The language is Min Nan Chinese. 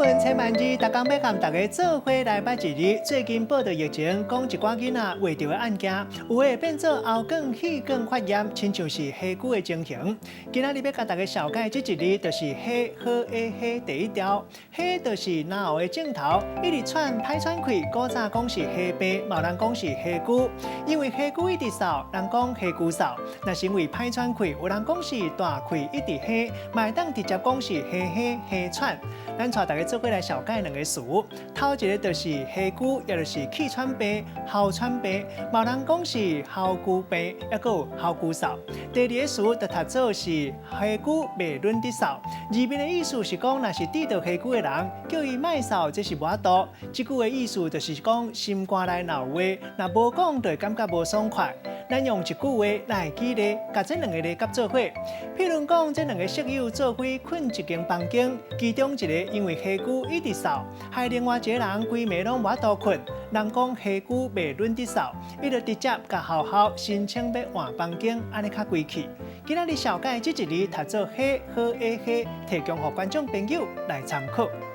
聞千萬字，逐工欲共大家做伙來捌一字。最近報道疫情，講一寡囡仔患著的案件，有的變做喉管、氣管發炎，親像是火疽的情形。今仔日欲共大家紹介這一字，就是火好的火第一條。火就是嚨喉的症頭，一直喘歹喘氣，古早講是火病，嘛有人講是火疽。因為火疽一直嗽，人講火疽嗽。若是因為歹喘氣，有人講是大氣一直火，嘛會當直接講是火火火喘。咱帶大家做伙來紹介兩个詞，頭一个就是火疽，也就是氣喘病、哮喘病，嘛有人講是喉疽病，抑閣有喉疽嗽。第二个詞就讀做是火疽袂忍得嗽，字面的意思是講，若是得著火疽的人，叫伊莫嗽，這是無法度。這句的意思就是講，心肝內若有話，若無講，就會感覺無爽快。咱用一句話來舉例，共這兩个字佮做伙。譬如講，這兩个室友做伙睏一間房間，其中一个因為火疽一直嗽，害另外一个人規暝攏無法度睏。人講火疽袂忍得嗽，伊就直接共學校申請欲換房間，按呢較規氣。今仔日紹介這一字讀做火好的火，提供予觀眾朋友來參考。